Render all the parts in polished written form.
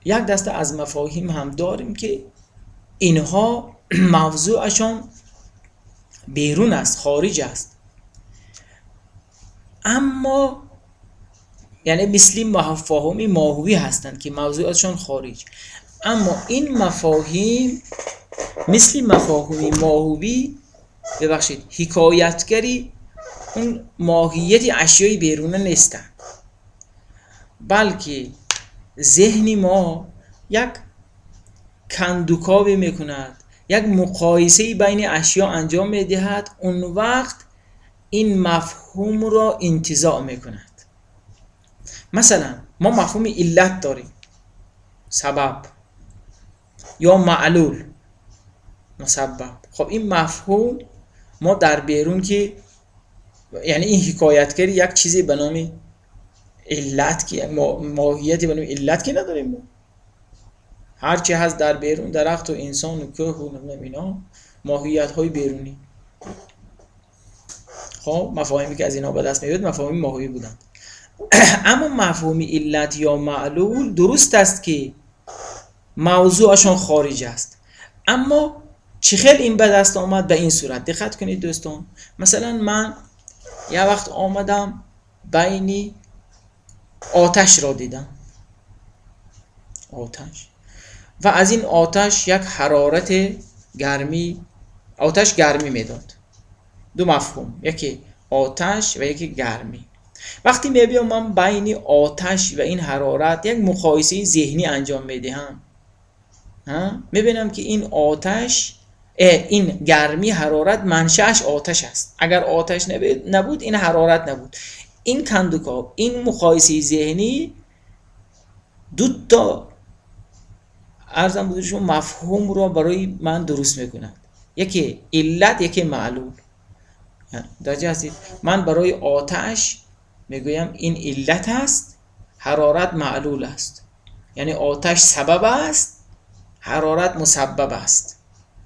یک دسته از مفاهیم هم داریم که اینها موضوعشان بیرون است، خارج است، اما یعنی مثل مفاهیم ماهوی هستند که موضوعشان خارج، اما این مفاهیم مثل مفاهیم ماهوی ببخشید حکایتگری اون ماهیت اشیای بیرونه نیستند، بلکه ذهن ما یک کندوکاوی میکند، یک مقایسه بین اشیا انجام میدهد، اون وقت این مفهوم را انتزاع میکند. مثلا ما مفهوم علت داریم، سبب، یا معلول، مسبب. خب این مفهوم ما در بیرون که یعنی این حکایتگری یک چیزی به نام علت که ماهیتی به نام علت که نداریم، ما هرچی هست در بیرون، درخت و انسان و کوه و نمیدونم اینا، ماهیت های بیرونی. خب مفاهیمی که از اینا به دست میاد مفاهیم ماهوی بودند. اما مفهوم علت یا معلول درست است که موضوعشان خارج است، اما چه خیلی این به دست آمد به این صورت. دقت کنید دوستان، مثلا من یه وقت آمدم بین آتش را دیدم، آتش، و از این آتش یک حرارت گرمی، آتش گرمی میداد. دو مفهوم، یکی آتش و یکی گرمی. وقتی میبینم من بین آتش و این حرارت یک مقایسه ذهنی انجام میدهم، میبینم که این آتش، این گرمی، حرارت منشأش آتش است. اگر آتش نبود این حرارت نبود. این کندوکاو، این مقایسه ذهنی دو تا عرضم بزرگ شما مفهوم را برای من درست میکند، یکی علت، یکی معلول. درجه هستید؟ من برای آتش میگویم این علت است، حرارت معلول است، یعنی آتش سبب است، حرارت مسبب است،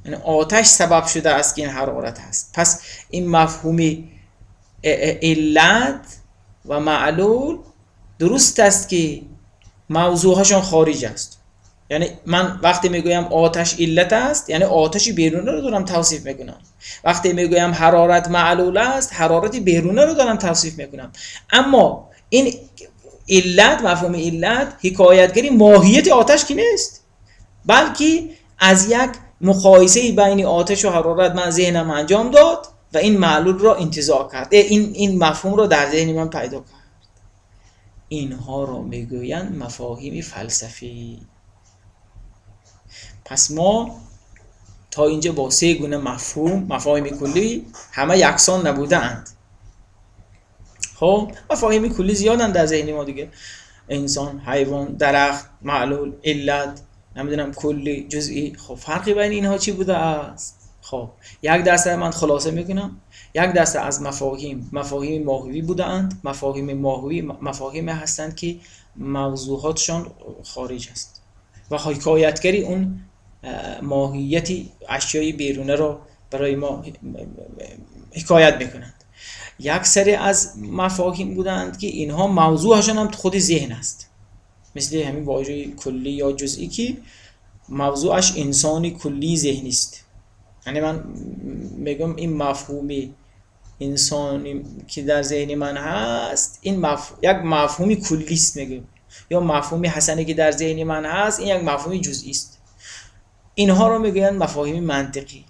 یعنی آتش سبب شده است که این حرارت هست. پس این مفهوم علت و معلول درست است که موضوعشان خارج است. یعنی من وقتی میگویم آتش علت است، یعنی آتش بیرونه رو دارم توصیف میکنم. وقتی میگویم حرارت معلول است، حرارت بیرونه رو دارم توصیف میکنم. اما این علت، مفهوم علت حکایتگری ماهیت آتش که نیست، بلکه از یک مقایسه بین آتش و حرارت من ذهنم انجام داد و این معلول را انتزاع کرد، این مفهوم را در ذهن من پیدا کرد. اینها را میگویند مفاهیم فلسفی. پس ما تا اینجا با سه گونه مفهوم، مفاهیم کلی همه یکسان نبودند. خب مفاهیم کلی زیادن در ذهن ما دیگه، انسان، حیوان، درخت، معلول، علت، نمیدونم کلی، جزئی. خب فرقی بین اینها چی بوده است؟ خب یک دسته، من خلاصه میکنم، یک دسته از مفاهیم مفاهیم ماهوی بودند. مفاهیم ماهوی مفاهیم هستند که موضوعاتشان خارج است و حکایتگری اون ماهیت اشیای بیرونه را برای ما حکایت میکنند. یک سری از مفاهیم بودند که اینها موضوعشان هم خود ذهن است، مثل همین واژه کلی یا جزئی که موضوعش انسانی کلی ذهنی است. یعنی من میگم این مفهومی انسانی که در ذهن من هست، این یک مفهومی کلی است میگم، یا مفهومی حسنی که در ذهن من هست، این یک مفهومی جزئی است. اینها رو میگویند مفاهیم منطقی.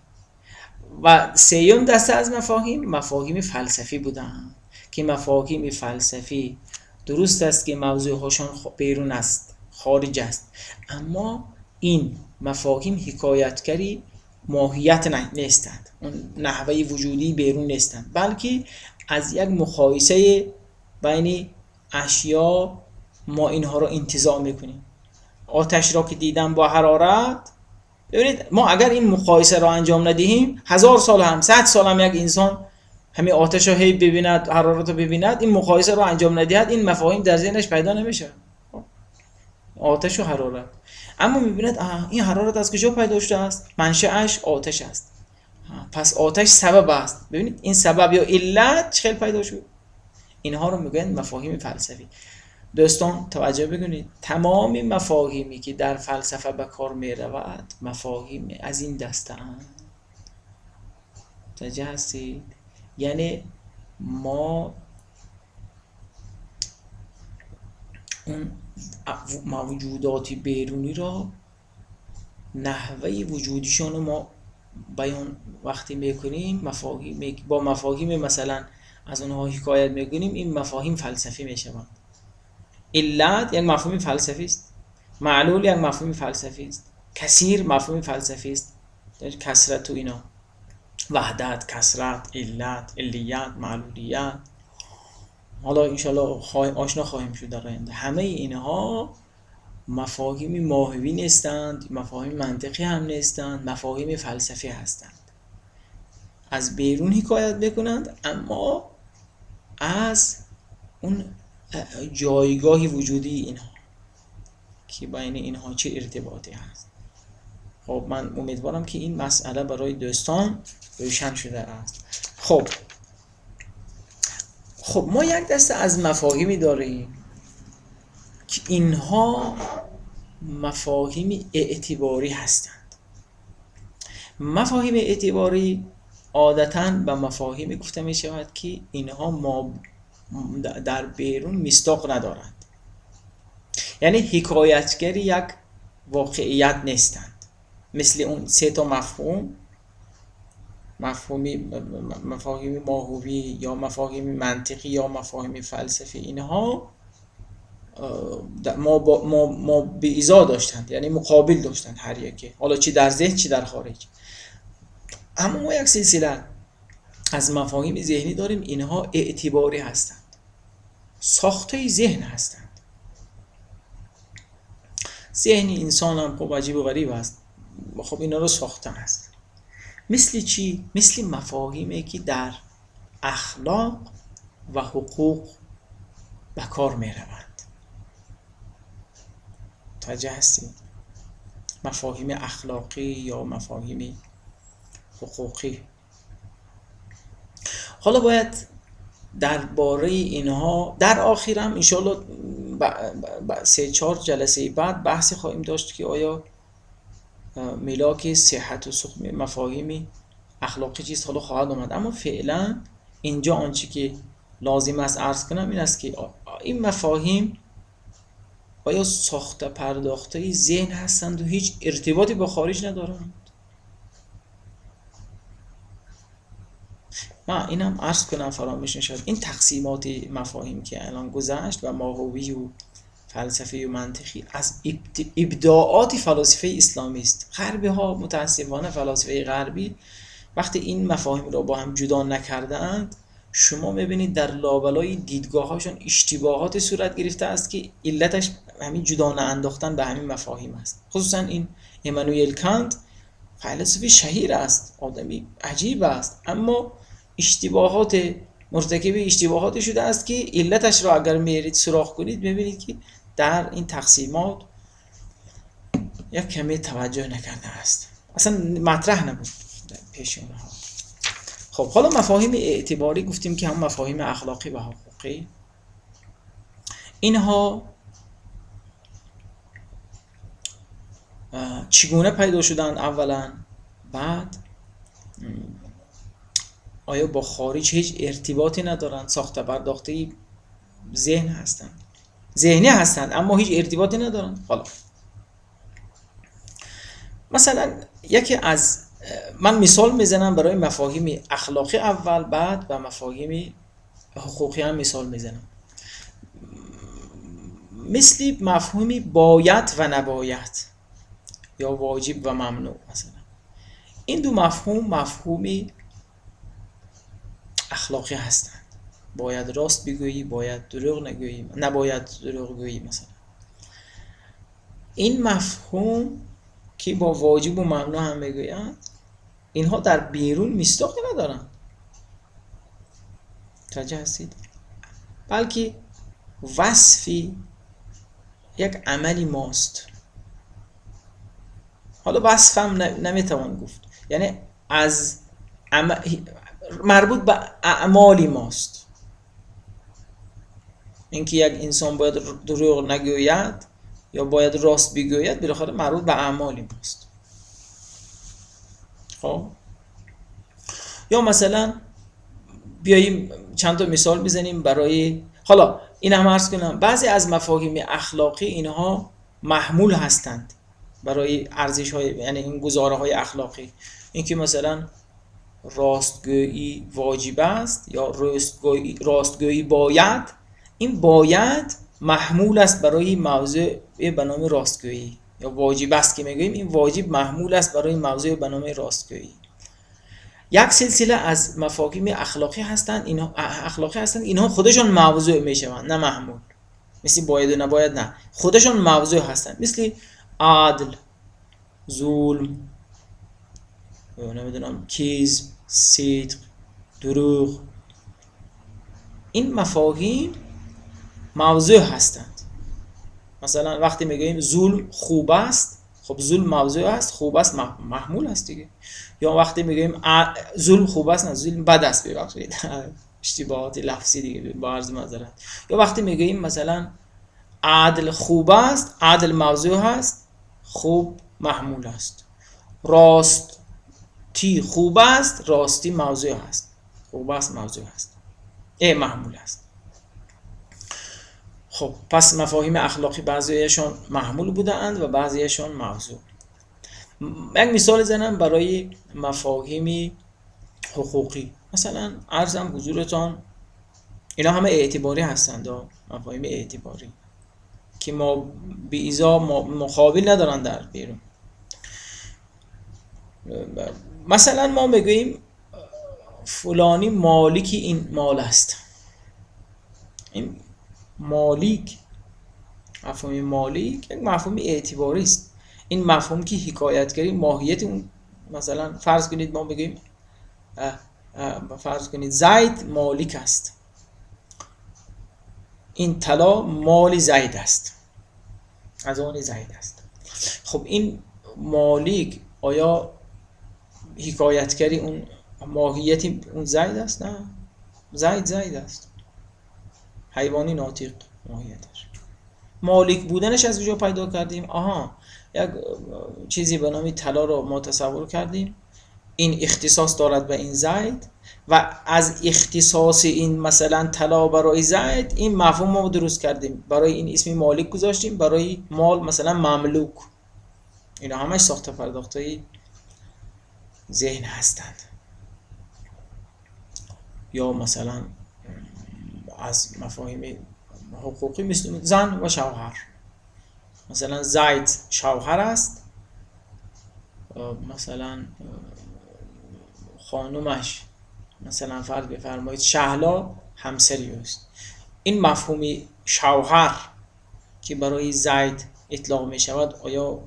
و سیوم دسته از مفاهیم، مفاهیم فلسفی بودند که مفاهیم فلسفی درست است که موضوعهاشان بیرون است، خارج است، اما این مفاهیم حکایتگری ماهیت نیستند، اون نحوه وجودی بیرون نیستند، بلکه از یک مقایسه بین اشیا ما اینها رو انتزاع میکنیم. آتش را که دیدم با حرارت، ببینید ما اگر این مقایسه را انجام ندهیم، 1000 سال هم 100 سال هم یک انسان همین آتش رو هی ببیند، حرارت رو ببیند، این مقایسه رو انجام ندهد، این مفاهیم در ذهنش پیدا نمیشه، آتش و حرارت. اما میبیند این حرارت از کجا پیدا شده است؟ منشأش آتش است، پس آتش سبب است. ببینید این سبب یا علت چه پیدا شد. اینها رو میگن مفاهیم فلسفی. دوستان توجه بکنید، تمام مفاهیمی که در فلسفه به کار می رود مفاهیم از این دسته‌اند. متوجه هستید؟ یعنی ما اون موجودات بیرونی را، نحوه وجودیشان رو ما بیان وقتی میکنیم، مفاهیم با مفاهیم مثلا از اونها حکایت میکنیم، این مفاهیم فلسفی میشوند. علت یک مفهوم فلسفی است، معلول یک مفهوم فلسفی است، کثیر مفهوم فلسفی است، کثرت و اینا، وحدت، کثرت، علت، علیت، معلولیت. حالا انشالله آشنا خواهیم شد در آینده. همه اینها مفاهیم ماهوی نیستند، مفاهیم منطقی هم نیستند، مفاهیم فلسفی هستند. از بیرون حکایت میکنند، اما از اون جایگاه وجودی اینها که بین اینها چه ارتباطی هست. خب من امیدوارم که این مسئله برای دوستان روشن شده است. خب ما یک دسته از مفاهیمی داریم که اینها مفاهیم اعتباری هستند. مفاهیم اعتباری عادتاً به مفاهیمی گفته می شود که اینها ما در بیرون مصداق ندارند، یعنی حکایتگر یک واقعیت نیستند. مثل اون سه تا مفهوم، مفاهیم ماهوی یا مفاهیم منطقی یا مفاهیم فلسفی، اینها ما به ایزا داشتند، یعنی مقابل داشتند هر یکی، حالا چی در ذهن چی در خارج. اما ما یک سلسله از مفاهیم ذهنی داریم، اینها اعتباری هستند، ساخته ذهن هستند. ذهن انسان هم خب عجیب و غریب است، خب اینا رو ساختن هست. مثل چی؟ مثل مفاهیمی که در اخلاق و حقوق به کار می روند. متوجه هستید؟ مفاهیم اخلاقی یا مفاهیم حقوقی. حالا باید درباره اینها در آخر هم انشالله 3-4 جلسه بعد بحثی خواهیم داشت که آیا ملاک صحت و سقم مفاهیم اخلاقی چیست، حالا خواهد آمد. اما فعلا اینجا آنچه که لازم است عرض کنم این است که این مفاهیم آیا ساخته پرداخته ذهن هستند و هیچ ارتباطی با خارج ندارند؟ من اینم عرض کنم فراموش نشد، این تقسیمات مفاهیم که الان گذشت و ماهوی و فلسفی و منطقی از ابداعات فلاسفه اسلامی است. غربی ها متاسفانه فلاسفه غربی وقتی این مفاهیم را با هم جدا نکردند، شما میبینید در لابلای دیدگاه هاشون اشتباهات صورت گرفته است که علتش همین جدا انداختن به همین مفاهیم است. خصوصا این ایمانوئل کانت فیلسوف شهیر است، آدمی عجیب است، اما اشتباهات مرتکب اشتباهاتی شده است که علتش را اگر میرید سراغ کنید میبینید که در این تقسیمات یک کمی توجه نکرده است، اصلا مطرح نبود پیش اونها. خب حالا مفاهیم اعتباری گفتیم که هم مفاهیم اخلاقی و حقوقی، اینها چگونه پیدا شدند اولا، بعد آیا با خارج هیچ ارتباطی ندارند، ساخته پرداخته ذهن هستند، ذهنی هستند اما هیچ ارتباطی ندارند. حالا مثلا یکی از من مثال میزنم برای مفاهیم اخلاقی اول، بعد و مفاهیم حقوقی هم مثال میزنم. مثل مفهومی باید و نباید یا واجب و ممنوع، مثلا این دو مفهوم مفهومی اخلاقی هستند. باید راست بگویی، باید دروغ نگویی، نباید دروغ گویی. مثلا این مفهوم که با واجب و ممنوع هم میگویند، اینها در بیرون مصداقی ندارند. متوجه هستید؟ بلکه وصفی یک عملی ماست. حالا وصفم نمیتوان گفت، یعنی از مربوط به اعمالی ماست. اینکه یک انسان باید دروغ نگوید یا باید راست بگوید، بالاخره مربوط به اعمال ماست. خب یا مثلا بیاییم چند تا مثال بزنیم برای، حالا این هم عرض کنم بعضی از مفاهیم اخلاقی اینها محمول هستند برای ارزش های، یعنی این گزاره های اخلاقی، اینکه مثلا راستگویی واجب است یا راستگویی باید، این باید محمول است برای موضوع به نام راستگویی، یا واجب است که میگوییم این واجب محمول است برای موضوع به نام راستگویی. یک سلسله از مفاهیم اخلاقی هستند، اینها اخلاقی هستند، اینها خودشان موضوع میشوند نه محمول، مثل باید و نباید نه، خودشان موضوع هستند، مثل عدل، ظلم، نمیدونم کذب، صدق، دروغ، این مفاهیم موضوع هستند. مثلا وقتی میگوییم ظلم خوب است، خب ظلم موضوع است، خوب است محمول است دیگه. یا وقتی میگوییم ظلم خوب است، نه ظلم بد است، ببخشید اشتباهات لفظی دیگه، با عرض معذرت. یا وقتی میگوییم مثلا عدل خوب است، عدل موضوع هست، خوب محمول است. راستی خوب است، راستی موضوع هست، خوب است موضوع هست، محمول است. خب پس مفاهیم اخلاقی بعضیشان محمول بودند و بعضیشان موضوع. یک مثال زنم برای مفاهیم حقوقی. مثلا عرضم حضورتان اینا همه اعتباری هستند، مفاهیم اعتباری که ما به ایزا مقابل ندارن در بیرون. مثلا ما میگوییم فلانی مالکی این مال است. این مالک، مفهوم مالک یک مفهوم اعتباری است. این مفهوم که حکایتگری ماهیت اون، مثلا فرض کنید ما بگیم فرض کنید زید مالک است، این طلا مال زید است، از آن زید است. خب این مالک آیا حکایتگری اون ماهیت اون زید است؟ نه، زید زید است، حیوانی ناطق ماهیتش. مالک بودنش از کجا پیدا کردیم؟ آها، یک چیزی به نام طلا رو ما تصور کردیم، این اختصاص دارد به این زید و از اختصاص این مثلا طلا برای زید این مفهوم ما درست کردیم، برای این اسم مالک گذاشتیم، برای مال مثلا مملوک. اینا همش ساخته پرداختای ذهن هستند. یا مثلا از مفاهیم حقوقی مثل زن و شوهر، مثلا زید شوهر است، مثلا خانومش مثلا فرض بفرمایید شهلا همسری است. این مفهوم شوهر که برای زید اطلاق می شود آیا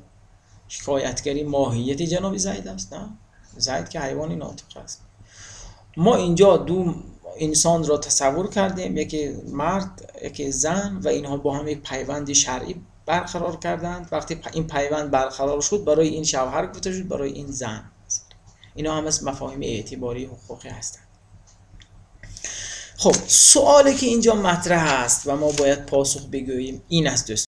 حکایتگری ماهیت جناب زید است؟ نه، زید که حیوان ناطق است. ما اینجا دو انسان را تصور کردیم، یکی مرد یکی زن، و اینها با هم یک پیوند شرعی برقرار کردند. وقتی این پیوند برقرار شد برای این شوهر گفته شد، برای این زن. اینا هم از مفاهیم اعتباری حقوقی هستند. خب سوالی که اینجا مطرح است و ما باید پاسخ بگوییم این است دوستان.